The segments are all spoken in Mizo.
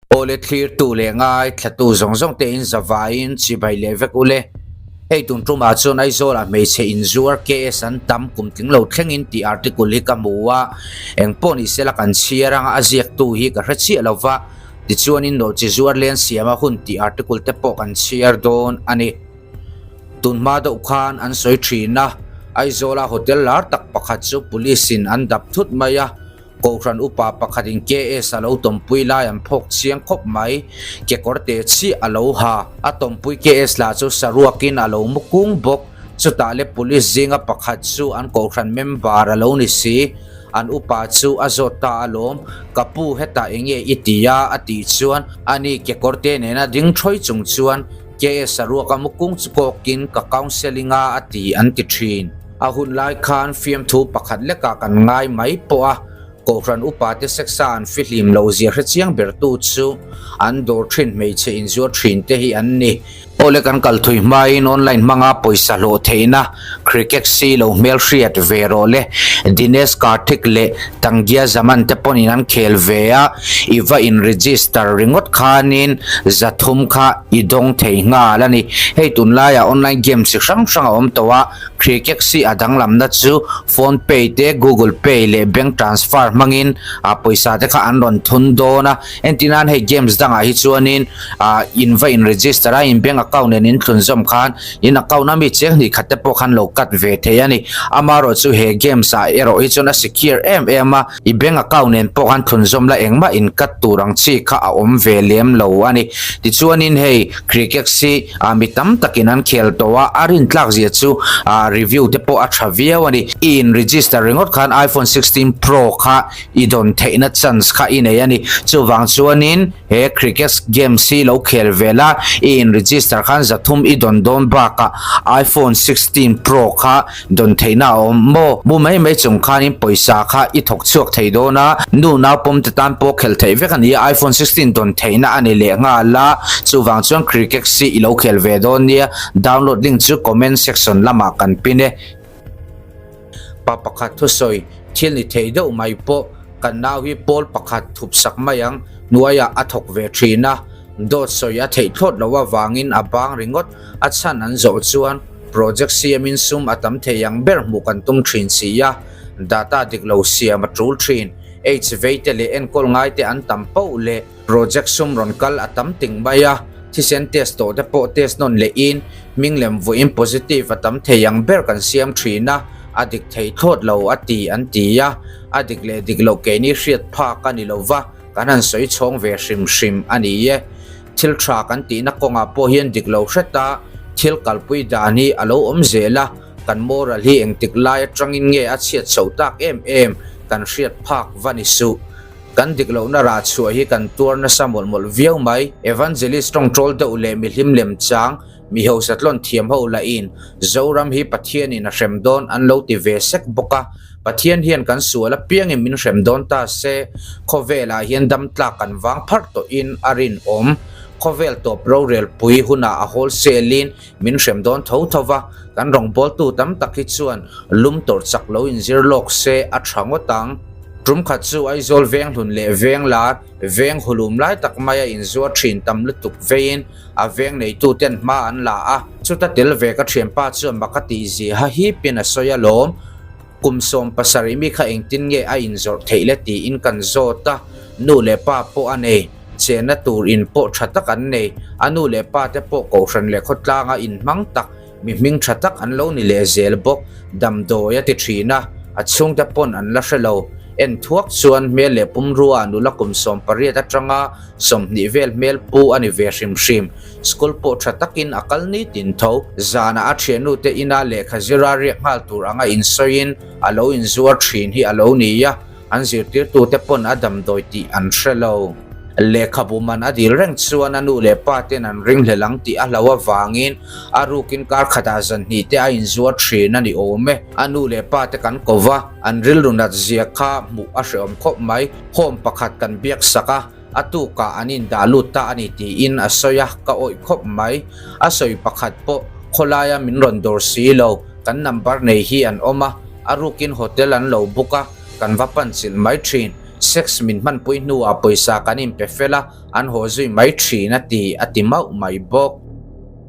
Awle thlirtu leh ngai thlatu zawng zawng te in zavaiin chibai leh vek ule. Hei tun tumah chuan Aizawlah hmeichhe inzuar KS an tam kum tling lo thlengin tih article hi ka hmu a, eng pawh ni sela kan chhiar anga a ziaktu hi ka hre chiah lo va, tichuanin nawhchi zuar len siama hun tih article te pawh kan chhiar dawn a ni. Tun hma deuh khan an sawi thin a, Aizawla hotel lar tak pakhat chu police in an dap thut mai a, Kohhran upa pakhatin KS a lo tawmpui lai an phawk chiang khawp mai. Kekawr te chiah a lo ha. A tawmpui KS lah chu saruakin a lo mu kung bawk. Chutah le police zinga pakhat chu an kohhran member a lo ni si. An upa chu a zawt ta alawm. Ka pu hetah enge i ti a? a tih chuan ani kekawr te nena ding thawi chung chuan KS saruaka mu kung chu kawkin ka counselling a a ti an ti thin. A hun lai khan fiamthu pakhat lekah kan ngai mai pawh a, Kohhran upate sexa an fihlim lo zia hre chiang bertu chu an dawr thin hmeichhe inzuar thin te hi an ni. Awle kan kal thui hmain online hmanga pawisa hlawh theihna cricket si lo hmel hriat ve rawh le. Dinesh Karthik leh Tangya Zaman te pawhin an khel ve a, i va in register ringawt khanin 300 kha i dawng thei nghal a ni. Hei tunlaiah online game chi hrang hrang a awm tawh a, Cricket si a danglamna chu Phone Pay te, Google Pay leh bank transfer hmangin ah pawisa te kha an rawn thun dawn a. Entirnan hei games dangah hi chuanin ah in va in register a, in bank account nen in thlunzawm khan in account a mi cheng hnih khat te pawh khan lo cut ve thei a ni. Amaherawh chu he games ah erawh hi chuan a secure em em a, i bank account nen pawh khan thlunzawm la engmah in cut tur ang chi kha a awm ve lem lo a ni. Tichuanin hei cricket si Ah mi tam takin an khel tawh a, a rintlak zia chu ah review te pawh a tha viau a ni. I in register ringawt khan iPhone 16 Pro kha i dawn theihna chance kha i nei a ni. Chuvang chuanin he cricket games hi lo khel ve la, i in register khan 300 i dawn dawn bakah iPhone 16 Pro kha Dawn theihna a awm maw? Mu mai mai chung khanin pawisa kha i thawk chhuak thei dawn a, nu nau pawm te tan pawh khelh theih vek a ni a, iPhone 16 dawn theihna a ni leh nghal a, chuvang chuan Cricket si i lo khel ve dawn nia, download link chu comment section lamah kan pin e. Pa pakhat thusawi thil ni thei deuh mai pawh kan nau hi pawl pakhat thup sak mai ang hnuaiah a thawk ve thin a, dawt sawi a theih thlawt loh avangin a bang ringawt a chhan an zawh chuan Project siamin sum a tam thei ang ber hmuh kan tum thin si a, data dik lo siam a tul thin. H veite leh enkawl ngaite an tam poh leh project sum rawn kal a tam ting mai a, thisen test tawh te pawh test nawn lehin hming lem vuiin positive a tam thei ang ber kan siam thin a, a dik thei thlawt lo a ti an ti a, a dik leh dik loh keini hriat phak a ni lo va, kan han sawi chhawng ve hrim hrim a ni e. Thil tha kan tihna kawngah pawh hian dik lo hret a, thil kalpui dan hi a lo awm zel a, kan moral hi engtik lai atangin nge a chhiat chhoh tak em em kan hriat phak va ni suh. Kan dik lohna rah chhuah hi kan tuar nasa mawlh mawlh viau mai. Evangelist tawngtawl deuh leh mihlim lem chang, mi hausa tlawn thiam ho lahin Zoram hi Pathianin a hrem dawn an lo ti ve sek bawk a, Pathian hian kan sual apiangin min hrem dawn ta se, khawvelah hian dam tlak kan vang pharh tawhin a rinawm. Khawvel tawp rorelpui hunah a wholesale-in min hrem dawn tho tho va, kan rawngbawltu tam tak hi chuan lum tawrh chak lo inzir lawk se a tha ngawt ang. Tum khat chu Aizawl Venghlun leh Venglar, veng hulum lai tak maia inzuar thin tam lutuk veiin a veng neituten hma an la a, chuta tel ve ka thianpa chuan mak a tih ziaha hipin a sawi alawm. Kum 17 mi kha engtin nge a inzawrh theih le tiin kan zawt a, nu leh pa pawh a nei, chenna tur in pawh tha tak an nei, a nu leh pa te pawh kohhran leh khawtlanga inhmang tak, mi hming tha tak an lo ni leh zel bawk, damdawi a ti thin a, a chhungte pawn an la hre lo. En thuak chuan hmel leh pumrua nula kum 18 atanga 20 vel hmel pu a ni ve hrim hrim. School pawh tha takin a kal ni tin tho. Zanah a thiannu te ina lehkha zira riak nghal tur anga insawiin a lo inzuar thin hi a lo ni a, an zirtirtute pawn a damdawi tih an hre lo. Lehkhabu man a dil reng chuan a nu leh pa ten an ringhlel ang tih a hlo avangin a rukin kar khatah zan hnih te a inzuar thin a ni awm e. A nu leh pa te kan ko va, an rilru nat zia kha hmuh a hrehawm khawp mai. Home pakhat kan biak sak a, a tukah an indah lut ta a ni tiin a sawi a, ka awih khawp mai. A sawi pakhat pawh khawlaia min rawn dawr si lo, kan number nei hi an awm a, a rukin hotel an lo book a, kan va pan chilh mai thin. Sex min hmanpui hnuah pawisa kan inpe fel a, an haw zui mai thin a ti, a ti mauh mai bawk.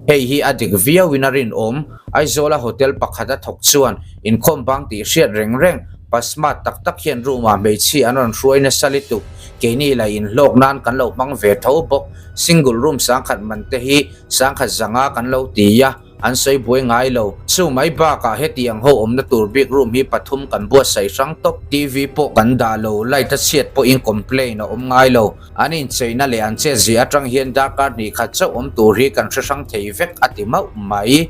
Hei hi a dik viauin a rinawm. Aizawla hotel pakhat a thawk chuan inkhawm bang tih hriat reng reng, pa smart tak tak hian room-ah hmeichhia an rawn hruai nasa lutuk. Keini lah inhlawk nan kan lo hmang ve tho bawk. Single room sangkhat man te hi sangkhat zanga kan lo ti a. An sawi buai ngai lo. Chu mai bakah heti ang ho awmna tur bik room hi pathum kan buatsaih hrang tawp. TV pawh kan dah lo, light a chhiat pawhin complain a awm ngai lo. An incheina leh an chetzia atang hian darkar hnih khat chauh awm tur hi kan hre hrang thei vek a ti mauh mai.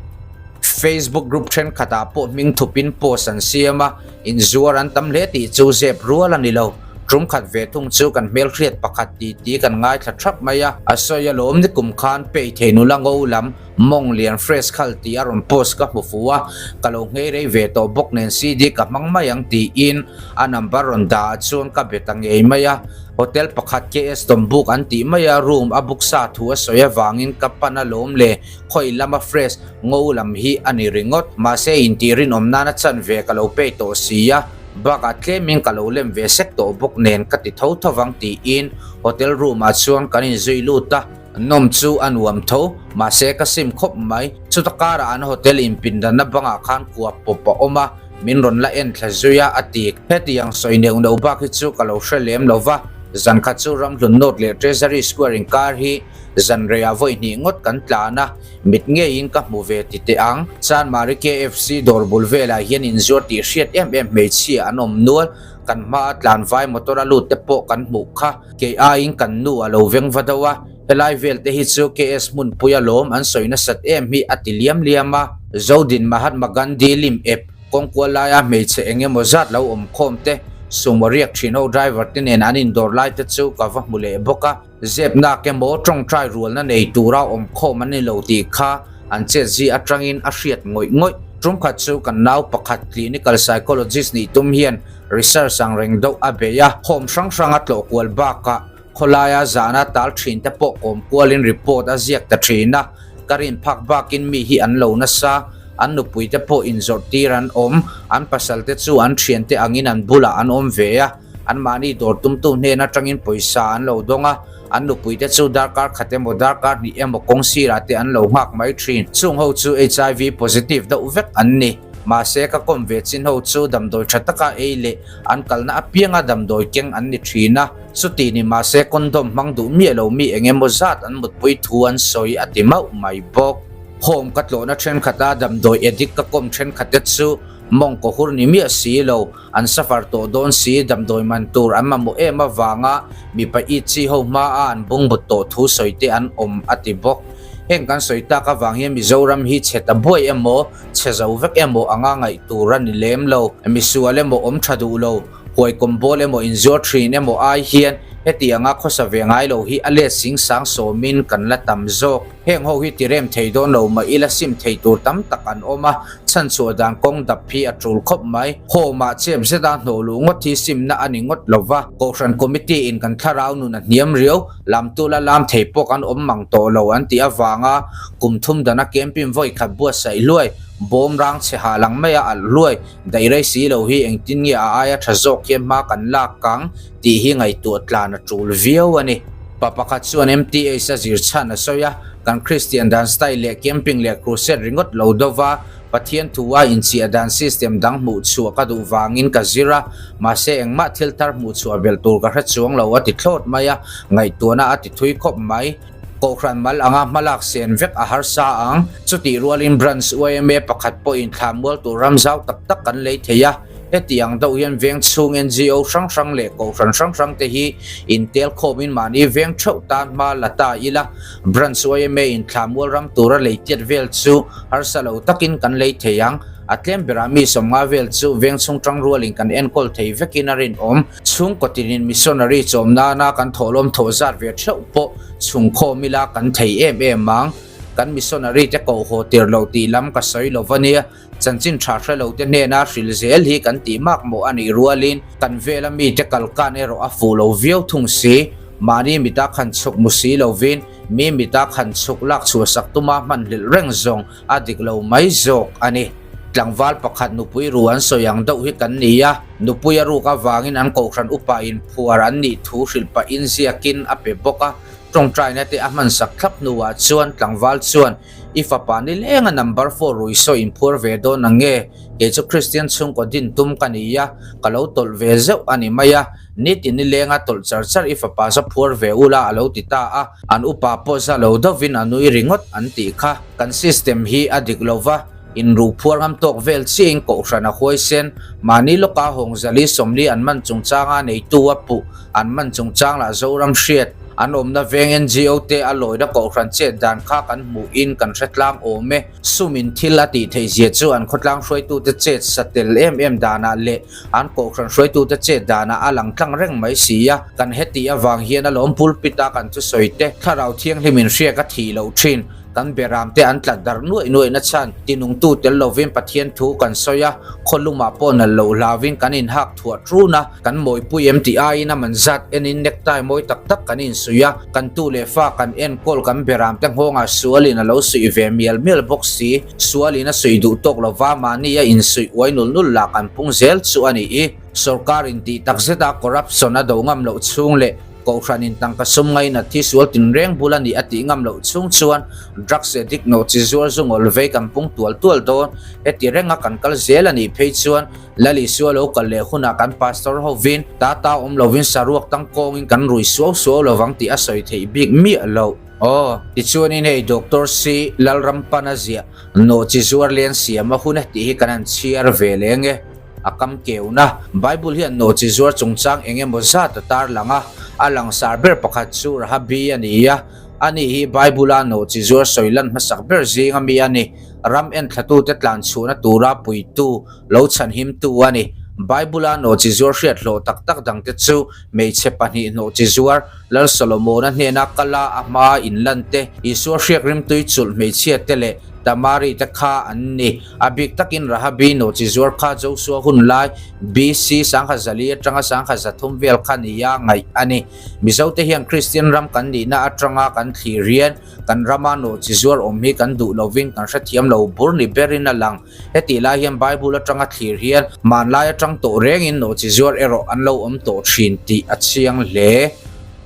Facebook group thenkhatah pawh hming thupin post an siam a, inzuar an tam hle tih chu zep rual a ni lo. Tum khat ve thung chu kan hmelhriat pakhat tih tih kan ngaithla thap mai a. A sawi alawm nikum khan pei thei nula ngo lam Mawng lian fresh khal tih a rawn post ka hmu fu a, ka lo nghei rei ve tawh bawk nen CD ka hmang mai ang tiin a number rawn dah ah chuan ka be ta ngei mai a. Hotel pakhat KS Tombuk an tih mai a room a book sa thu a sawi avangin ka pan a lawm le, khawi lama fresh ngo lam hi a ni ringawt. Mahse intih rinawm nana chan ve ka lo pay tawh si a, bakah tlemin ka lo lem ve sek tawh bawk nen ka ti tho tho vang tiin hotel room ah chuan kan inzui lut a. Nawm chu a nuam tho, mahse ka sim khawp mai. Chuta karah an hotel inpindanna bangah khan kua pawp a awm a, min rawn la en thla zui a, a ti. Hetiang sawi neuh neuh bak hi chu ka lo hre lem lo va, zan khat chu Ramhlun North leh Treasury Square inkar hi zan reiah vawi hnih ngawt kan tlan a, mit ngeiin ka hmu ve ti teh ang. Chanmari KFC dawr bul velah hian inzuar tih hriat em em hmeichhia an awm nual, kan hmaa tlanvai motor a lut te pawh kan hmuh kha. Kei aiin kan nu a lo veng va deuh a, helai vel te hi chu KS hmunpui a lawm an sawi nasat em hi a ti liam liam a. Zodin Mahatma Gandhi lim ep kawngkual laia hmeichhe eng emaw zat lo awm khawm te, sumo riak thin ho driver te nen an indawr lai te chu ka va hmu leh bawk a. Zep nak emaw tawngtai rualna nei tura awm khawm an ni lo tih kha an chet zi atangin a hriat ngawih ngawih. Tumkhat chu kan nau pakhat clinical psychologist nih tum hian Research ang reng deuh a bei a, home hrang hrang a tlawh kual bakah khawlaia zahna tal thin te pawh kawm kualin report a ziak ta thin a, ka rin phak bakin mi hi an lo nasa, an nupui te pawh inzawrh tir an awm, an pasal te chu an thian te angin an bulah an awm ve a, anmahni dawr tumtu hnen atangin pawisa an lo dawng a, an nupui te chu darkar khat emaw darkar hnih emaw kawng sirah te an lo nghak mai thin, chung ho chu HIV positive deuh vek an ni. Mahse ka kawm ve chin ho chu damdawi tha taka ei leh an kalna apianga damdawi keng an ni thin a, chuti ni mahse condom hmang duh miah lo mi eng emaw zat an mutpui thu an sawi a ti mauh mai bawk. Home ka tlawhna thenkhat a damdawi addict ka kawm thenkhat te chu mawngkaw hur ni miah si lo, an suffer tawh dawn si damdawi man tur an mamawh em avanga mipa it chi ho hma a an bungbut tawh thu sawi te an awm a ti bawk. Heng kan sawi tak avang hian Mizoram hi chhe ta buai emaw, chhe zo vek emaw anga ngaih tur a ni lem lo. Misual emaw awm tha duh lo, huaikawm bawl emaw inzuar thin emaw ai hian heti anga khawsa ve ngai lo hi a let sing sang sawmin kan la tam zawk. Heng ho hi tirem thei dawn lo mah ila sim thei tur tam tak an awm a, chhanchhuah dan kawng dap hi a tul khawp mai. Home ah chep zeta hnawh luh ngawt hi simna a ni ngawt lo va, Kohhran Committee in kan thlarau nun a hniam riau, Lamtula lam thei pawh kan awm mang tawh lo an tih avanga kum thum dana camping vawi khat buatsaih hluai, bawm rang chhe hah lang maia alh hluai, daih rei si lo hi engtin nge a aia tha zawk hian hma kan lak kang tih hi ngaihtuah tlan a tul viau a ni. Pa pakhat chuan MTH a zir chhan a sawi a, kan Kristian dan style leh camping leh crusade ringawt lo dova Pathian thu a inchiah dan system dang hmuh chhuah ka duh vangin ka zir a, mahse engmah thil thar hmuh chhuah belh tur ka hre chuang lo a ti thlawt mai a, ngaihtuahna a ti thui khawp mai. Kohhran mal anga hmalak sen vek a harsa ang. Chutih rualin Branch yma pakhat pawhin thla mual tur ram zau tak tak kan lei thei a, heti ang deuh hian veng chhung NGO hrang hrang leh kohhran hrang hrang te hi intel khawmin mahni veng theuh tan hma la ta ila, Branch yma in thla mual ram tura lei tiat vel chu harsa lo takin kan lei thei ang. A tlem berah mi sawmnga vel chu veng chhung tang rualin kan enkawl thei vekin a rinawm. Chhungkaw tinin missionary chawm nana kan thawhlawm thawh zat ve theuh pawh chhungkhawm ila kan thei em em ang. Kan missionary te koh haw tir loh tih lam ka sawi lo va nia. Chanchin tha hre lo te hnena hril zel hi kan tih mak mawh a nih rualin kan vela mite kalkan erawh a fuh lo viau thung si. Mahni mita khan chhuk mu si lovin mi mita khan chhuk lak chhuahsak tuma hmanhlelh reng zawng a dik lo mai zawk a ni. Tlangval pakhat nupui ru an sawi ang deuh hi kan ni a, nupui a ruk avangin an kohhran upa in phuar an nih thu hrilh pahin ziakin a pe bawk a, tawngtaina te a hmansak thlap hnuah chuan tlangval chuan I fapa nilenga number four rui saw in phuar ve dawn ang nge? Kei chu Kristian chhungkaw din tum ka ni a, ka lo tawlh ve zeuh a ni mai a, nitin nilenga tawlh char char i fapa saw phuar ve ula a lo ti ta a, an upa pawh za lo deuhin a nui ringawt an tih kha. Kan system hi a dik lo va, inruh phuar ngam tawk vel chiahin kohhran a huaisen, mahni lawka Hawngzali Sawmli an man chungchanga neitu a puh An man chungchang lah Zoram hriat an awmna veng NGO te a lawina kohhran chet dan kha kan hmuhin kan hre tlang awm e. Sumin thil a tih theih zia chu an khawtlang hruaitute chet sa tel em em danah leh an kohhran hruaitute chet danah a lang tlang reng mai si a. Kan hetih avang hian a lawm pulpit a kan thusawi te thlarau thianghlimin hriak a thih loh thin. Kan beram te an tlat darh nuaih nuaih na chhan tinungtu tel lovin Pathian thu kan sawi a, khaw lumah pawh nalh loh hlauvin kan inhak thuah ṭun a, kan mawipui em tih aiin a man zat enin necktie mawi tak tak kan insuih a, kan tu leh fa kan enkawl kan beram te nghawngah sualin a lo suih ve mial mial bawk si, sualin a suih duh tawk lova mahni a insuih uai nul nul lah kan pung zel chu a nih i. Sorkar intih takzet a corruption a do ngam loh chhung leh Kohhranin tangka sum ngainat hi sual tinreng bul a nih a tih ngam loh chhung chuan drugs addict nawh chi zuar zu ngawl vei kan pung tual tual dawn. Heti renga kan kal zel a nih phei chuan Lal Isua lo kal leh hunah kan pastor hovin ta ta awm lovin saruak tangkawngin kan rui suau suau lovang tih a sawi theih bik miah loh. Aw, tichuanin hei Doctor C Lalrampana ziah nawh chi zuar leng siam a hun e tih hi kan han chhiar ve leng e. A kam keuna. Bible hian nawhchi zuar chungchang eng emaw zat a tarlang a, a langsar ber pakhat chu Rahabi a ni a. Ani hi Bible-a nawhchi zuar sawi lan hmasak ber zinga mi a ni. Ram enthlatute tlan chhuahna tura puitu, lo chhanhimtu a ni. Bible-a nawhchi zuar hriat hlawh tak tak dangte chu hmeichhe pahnih nawhchi zuar, Lal Solomona hnena kala a hmaa inlan te, Isua hriak rimtui chulh hmeichhia te leh Tamari te kha an ni. A bik takin Rahabi nawhchi zuar kha Josua hun lai BC 1004 atanga 1003 vel kha nia ngaih a ni. Mizote hian Kristian ram kan nihna atanga kan thlir hian kan rama nawhchi zuar awm hi kan duh lovin kan hrethiam lo bur ni berin a lang. Hetih lai hian Bible atanga thlir hian hmanlai atang tawh rengin nawhchi zuar erawh an lo awm tawh thin tih a chiang hle.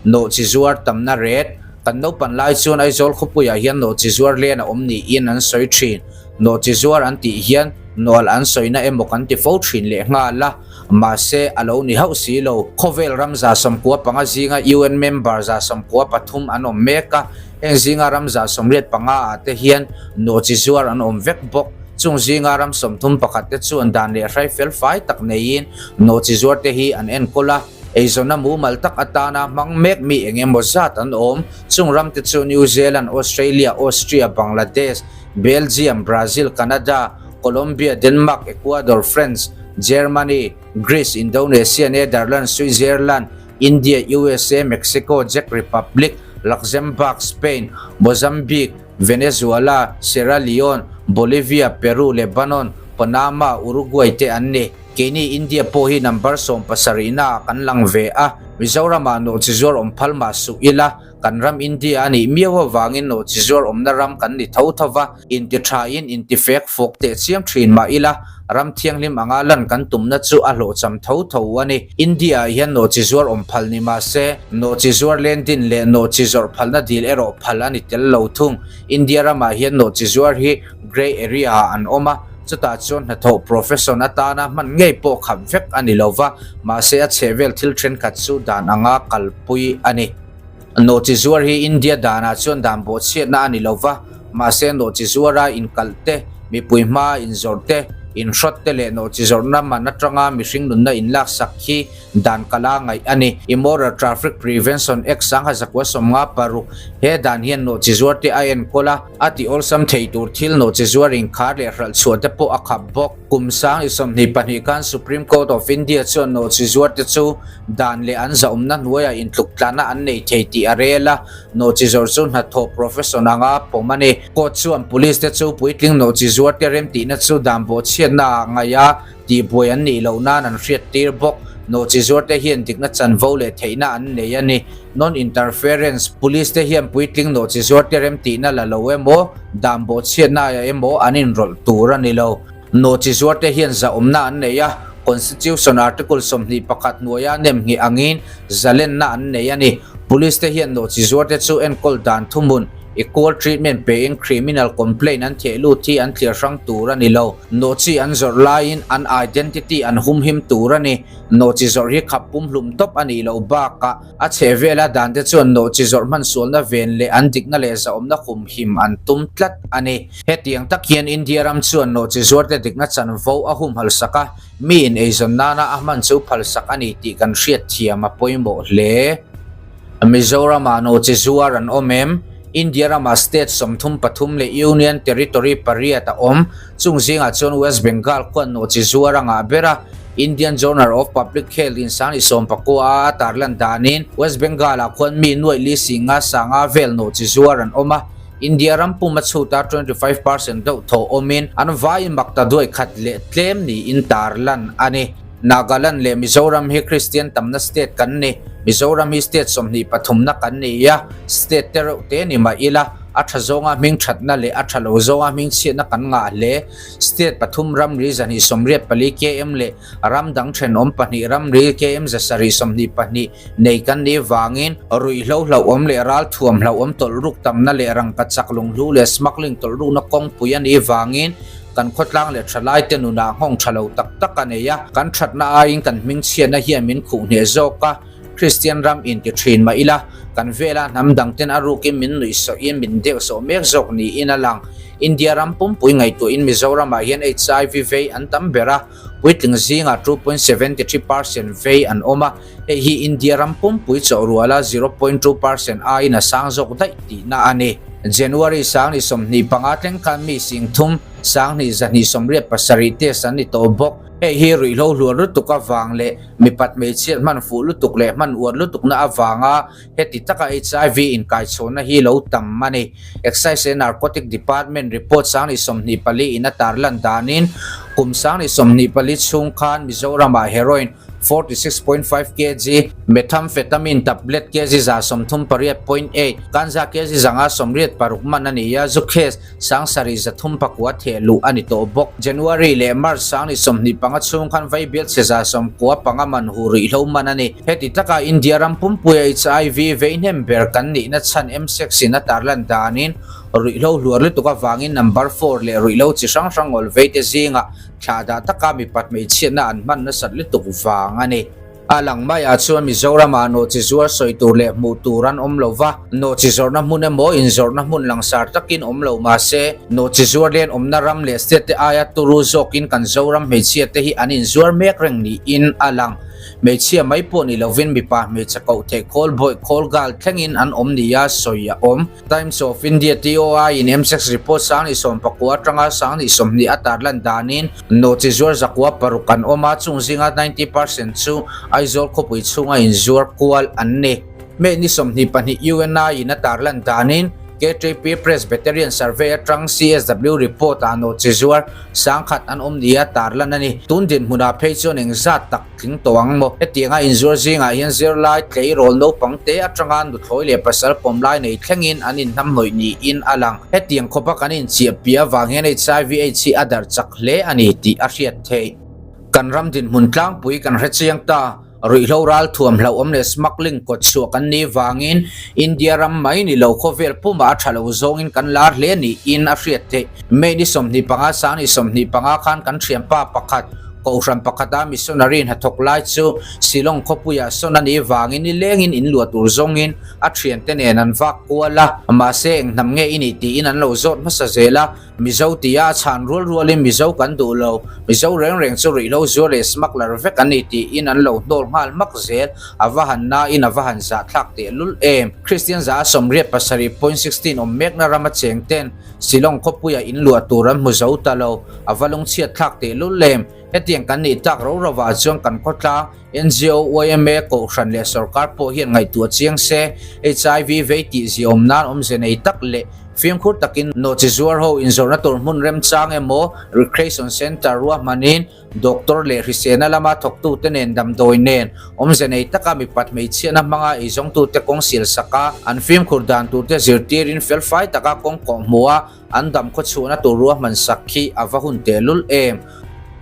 Nawhchi zuar tamna ret Kan naupan lai chuan Aizawl khawpuiah hian nawhchi zuar len a awm niin an sawi thin. Nawhchi zuar an tih hian nawlh an sawina emaw kan ti fo thin leh nghal a, mahse a lo ni hauh si lo. Khawvel ram 95 zinga UN member 93 an awm mek a, heng zinga ram 85 ah te hian nawhchi zuar an awm vek bawk. Chung zinga ram 31 te chuan dan leh hrai fel fai tak neiin nawhchi zuar te hi an enkawl a. Eizawnna mumal tak atana hmang mek mi eng emaw zat an awm. Chung ramte chu New Zealand, Australia, Austria, Bangladesh, Belgium, Brazil, Canada, Colombia, Denmark, Ecuador, France, Germany, Greece, Indonesia, Netherlands, Switzerland, India, USA, Mexico, Czech Republic, Luxembourg, Spain, Mozambique, Venezuela, Sierra Leone, Bolivia, Peru, Lebanon, Panama, Uruguay te an ni. Keini India pawh hi number 70 naah kan lang ve a, Mizoramah nawhchi zuar awm phal mah suh ila, kan ram India a nih miau avangin nawhchi zuar awmna ram kan ni tho tho va, inti thain inti fek fawk teh chiam thin mah ila, ram thianghlim anga lan kan tumna chu a hlawhcham tho tho a ni. India ah hian nawhchi zuar awm phal ni mah se, nawhchi zuar lendin leh nawhchi zawrh phalna dil erawh phal a ni tel lo thung. India ramah hian nawhchi zuar hi grey area ah an awm a, Chutah chuan hnathawh profession atana hman ngei pawh khap vek a ni lo va, mahse a chhehvel thil thenkhat chu dan anga kalpui a ni. Nawhchi zuar hi India danah chuan dan bawhchhiatna a ni lo va, mahse nawhchi zuara inkalh te, mipui hmaa inzawrh te, inhrawt te leh nawhchi zawrhna man atanga mihring nunna inlaksak hi dan kala ngaih a ni. Immoral Traffic Prevention Act 1956, He dan hian nawhchi zuar te a enkawl a, a ti awlsam thei tur thil nawhchi zuar inkhar leh hralh chhuah te pawh a khap bawk. Kum 2022 khan Supreme Court of India chuan nawhchi zuar te chu dan leh an zahawmna hnuaiah intluk tlanna an nei thei tih a rel a, nawhchi zawrh chu hnathawh profession anga pawm a ni. Court chuan police te chu puitling nawhchi zuar te remtihna chu dan bawhchhiatna ah ngaih a, Tihbuai an nih loh nan an hriat tir bawk. Nawhchi zuarte hian dikna chanvo leh theihna an nei a ni. Non-interference, Police te hian puitling nawhchi zuarte remtihna la lo emaw, dan bawhchhiatna ah emaw an inrawlh tur a ni lo. Nawhchi zuarte hian zahawmna an nei a, Constitution Article 21 hnuaia nemngheh angin zalenna an nei a ni. Police te hian nawhchi zuarte chu enkawl dan thuhmun, equal treatment, pein criminal complaint an theh lut hi an thliar hrang tur a ni lo. Nawhchi an zawrh laiin an identity an humhim tur a ni. Nawhchi zawrh hi khap pumhlum tawp a nih loh bakah a chhehvela dante chuan nawhchi zawrh hmansualna ven leh an dikna leh zahawmna humhim an tum tlat a ni. Hetiang tak hian India ram chuan nawhchi zuarte dikna chanvo a humhalh sak a, mi in eizawn nana a hman chu phalsak a ni tih kan hriat thiam a pawimawh hle. Mizoramah nawhchi zuar an awm em? India ramah state 33 leh Union Territory pariat a awm. Chung zingah chuan West Bengal khuan nawhchi zuar a ngah ber a. Indian Journal of Public Health in 2019 a tarlan danin West Bengal-ah khuan mi nuaih li singa sanga vel nawhchi zuar an awm a. India ram pum a chhuta 25% deuh thaw awmin an vaiin makta duai khat leh tlem niin tarlan a ni. Nagaland leh Mizoram hi Kristian tamna state kan ni. Mizoram hi state 23na kan ni a, state te reuh te ni mah ila, a tha zawnga hming thatna leh a tha lo zawnga hming chhiatna kan ngah hle. State pathum ramri 284 km leh ram dang thenawm pahnih ramri km 722 nei kan nih vangin ruihhlo hlauhawm leh ralthuam hlauhawm tawlh ruk tamna leh rangkachak lunghlu leh smuggling tawlh rukna kawngpui a nih vangin kan khawtlang leh thalaite nunah nghawng tha lo tak tak a nei a, kan thatna aiin kan hmingchhiatna hian min khuh hneh zawk a, Kristian ram inti thin mah ila, kan vela hnam dangten a rukin min nuihsawhin min deuhsawh mek zawk niin a lang. India ram pumpui ngaihtuahin Mizoramah hian HIV vei an tam ber a, puitling zingah 2.73% vei an awm a, hei hi India ram pumpui chawhruala 0.2% aiin a sang zawk daih tihna a ni. January 2025 thleng khan mi 30, 2287 test an ni tawh bawk. Hei hi ruihhlo hluar lutuk avang leh mipat hmeichhiat hman fuh lutuk leh hman uar lutukna avanga heti taka HIV inkaichhawnna hi lo tam a ni. Excise and Narcotic Department report 2024 in a tarlan danin kum 2024 chhung khan Mizoramah heroin 46.5 kg, methamphetamine tablet kg 138.8, ganja kg 586 man a ni a, zu case 7309 theh luh a ni tawh bawk. January leh March 2025 chhung khan Vaibial chhe 95 man hu ruihhlo man a ni. Heti taka India ram pumpuia HIV vei hnem ber kan nihna chhan msex in a tarlan danin ruihhlo hluar lutuk avangin number four leh ruihhlo chi hrang hrang ngawl veite zingah thlah dah taka mipat hmeichhiatna an hman nasat lutuk vang a ni. A lang maiah chuan Mizoramah nawhchi zuar sawi tur leh hmuh tur an awm lo va, nawhchi zawrhna hmun emaw inzawrhna hmun langsar takin awm lo mah se, nawhchi zuar lian awmna ram leh state te aia turu zawkin kan Zoram hmeichhia te hi an inzuar mek reng niin a lang. Hmeichhia mai pawh ni lovin mipa hmeichhe koh theih khawl bawih khawl gal thlengin an awm nia sawi a awm. Times of India, TOI, in MSEX report 2019 atanga 2020 a tarlan danin nawhchi zuar 6 an awm a, chung zinga 90% chu Aizawl khawpui chhunga inzuar kual an ni. May ni 22 UNI in a tarlan danin KTP Presbyterian Survey atang CSW report ah nawhchi zuar 10,000 an awm nia tarlan a ni. Tun dinhmunah phei chuan engzat tak Tling tawh ang maw? Hetianga inzuar zingah hian zirlai, tleirawl naupang te atanga nuthlawi leh pasal pawmlai nei thlengin an inhnamhnawih niin a lang. Hetiang khawpa kan inchiah piah avang hian HIV AIDS hi a darh chak hle a ni tih a hriat theih. Kan ram dinhmun tlangpui kan hre chiang ta. Ruihhlo ral thuam hlauhawm leh smuggling kawt chhuah kan nih vangin India ram mai ni lo khawvel pumah a tha lo zawngin kan lar hle niin a hriat theih. May ni 25 2025 khan kan thianpa pakhat Kohhran pakhata missionary hnathawk lai chu Shillong khawpuiah sawn a nih vangin nilengin in luah tur zawngin a thiante nen an vak kual a, mahse eng hnam nge i nih tiin an lo zawt hmasa zel a, Mizo tia a chhan rual rualin Mizo kan duh lo, Mizo reng reng chu ruihhlo zuar leh smuggler vek an ni tiin an lo hnawl nghal hmak zel, a va han nain a va han zahthlak tehlul em. Kristian za a 87.16 awm mekna rama cheng ten Shillong khawpuiah in luah tur an hmu zo ta lo, a va lungchhiat thlak teh lul em? Hetiang kan nih tak ro rovah chuan kan khawtlang, NGO, yma, Kohhran leh sorkar pawh hian ngaihtuah chiang se, HIV vei tih ziaawm nan awmze nei tak leh Fimkhur takin nawhchi zuar ho inzawrhna tur hmun remchang emaw recreation centre ruahmanin doctor leh hriselna lama thawktute nen damdawi nen awmze nei taka mipat hmeichhiatna hmanga eizawngtute kawng sial sak a, an fimkhur dan turte zirtirin felfai taka kawng kawh hmuh a, an dam khawchhuahna tur ruahman sak khi a va hun tehlul em.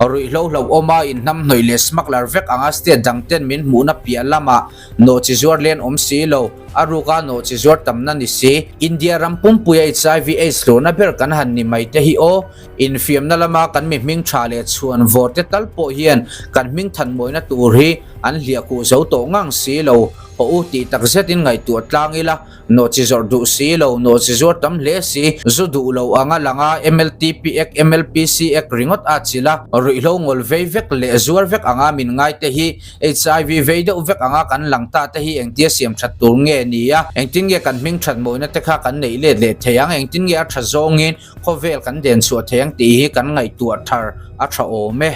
Ruihhlo hlauhawma inhnamhnawih leh smuggler vek anga state dang ten min hmuhna piah lamah nawhchi zuar len awm si lo, a ruka nawhchi zuar tamna ni si. India ram pumpuia HIV AIDS hlurna ber kan han ni mai te hi aw. Infiamna lama kan mi hming tha leh chhuan vawr te tal pawh hian kan hming thanmawina tur hi an hliahkhuh zo tawh ngang si lo. Haw u tih takzetin ngaihtuah tlang ila. Nawhchi zawrh duh si lo, nawhchi zuar tam hle si, zu duh lo anga langa MLTP Act, MLPC Act ringawt a chilh a, ruihhlo ngawl vei vek leh zuar vek anga min ngai te hi HIV vei deuh vek anga kan lang ta te hi engtia siam that tur nge ni a, engtin nge kan hming that mawina te kha kan neih let leh thei ang, engtin nge a tha zawngin khawvel kan den chhuah thei ang tih hi kan ngaihtuah thar a tha awm e.